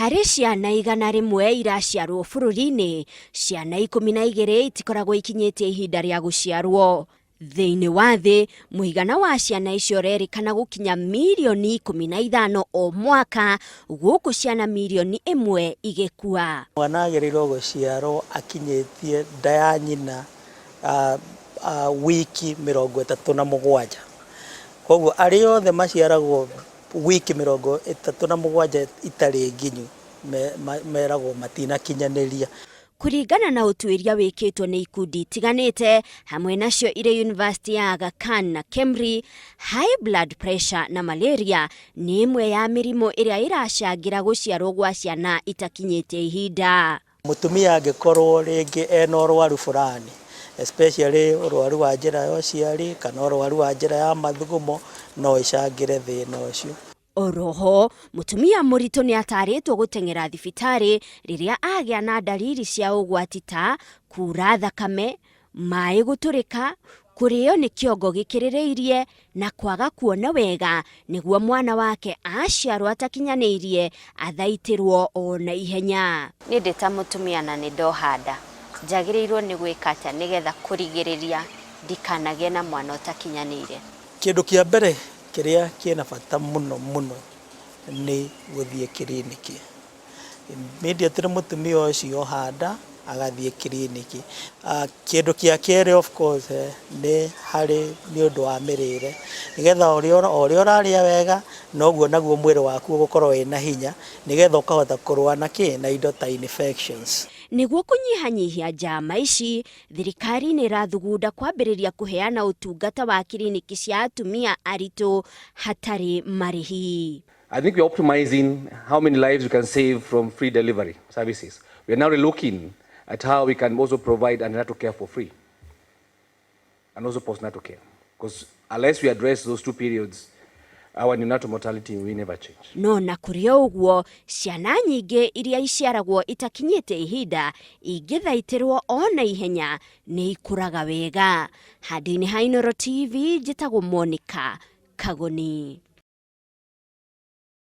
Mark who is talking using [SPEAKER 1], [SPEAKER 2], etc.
[SPEAKER 1] Harĩ ciana 100 iraciarwo bũrũri-inĩ, ciana 12 itikoragwo ikinyĩtie ihinda rĩa gũciarwo. Thĩinĩ wa thĩ, mũigana wa ciana icio ũrerĩkana gũkinya mirioni 15 o mwaka, gũkũ ciana mirioni ĩmwe igĩkua.
[SPEAKER 2] Mwana agĩrĩirwo gũciarwo akinyĩtie nda ya nyina wiki 37. Koguo arĩa othe maciaragwo wiki 37 itarĩ nginyu meragwo matinakinyanĩria.
[SPEAKER 1] Kũringana na ũtuĩria wĩkĩtwo nĩ ikundi itiganĩte, hamwe nacio irĩ Yunivasĩtĩ ya Aga Khan na KEMRI, high blood pressure na malaria nĩ ĩmwe ya mĩrimũ ĩrĩa ĩracangĩra gũciarwo gwa ciana itakinyĩtie ihinda.
[SPEAKER 2] Mũtumia angĩkorwo rĩngĩ ena ũrwaru fulani, especially ũrwaru wa njĩra ya ũciari kana ũrwaru wa njĩra ya mathugumo, no ĩcangĩre thĩna ũcio.
[SPEAKER 1] Oroho, mũtumia mũritũ nĩ atarĩtwo gũteng'era thibitarĩ rĩrĩa agĩa na ndariri cia ũgwati ta kuura thakame, maĩ gũtũrĩka, kũrĩo nĩ kĩongo gĩkĩrĩrĩirie na kwaga kuona wega nĩguo mwana wake aciarwo atakinyanĩirie athaitĩrwo o na ihenya. Niĩ ndĩ ta mũtumia na nĩ ndoha nda, njagĩrĩirwo nĩ gwĩka atĩa nĩgetha kũrigĩrĩria ndikanagĩe na mwana ũtakinyanĩire?
[SPEAKER 2] Kĩndũ kĩa mbere kĩrĩa kĩna bata mũno mũno nĩ gũthiĩ kiriniki. Immediately mũtumia ũcio oha nda agathiĩ kiriniki. Kĩndũ kĩa kerĩ of course nĩ harĩ nĩ ũndũ wa mĩrĩre, nĩgetha o ũrĩa ũrarĩa wega noguo naguo mwĩrĩ waku ũgũkorwo wĩna hinya, nĩgetha ũkahota kũrũa na kĩ, na indo ta infections.
[SPEAKER 1] Nĩguo kũnyihanyihia njama ici, Thirikari nĩ ĩrathugunda kwambĩrĩria kũheana ũtungata wa kiriniki cia atumia aritũ hatarĩ marĩhi.
[SPEAKER 3] I think we are optimizing how many lives we can save from free delivery services. We are now looking at how we can also provide antenatal care for free and also postnatal care. Because unless we address those two periods, our neonatal mortality will never change.
[SPEAKER 1] No na kũrĩ o ũguo, ciana nyingĩ iria iciaragwo itakinyĩte ihinda ingĩthaitĩrwo o na ihenya nĩ ikũraga wega. Handũ-inĩ ha Inooro TV, njĩtagwo Monica Kagoni.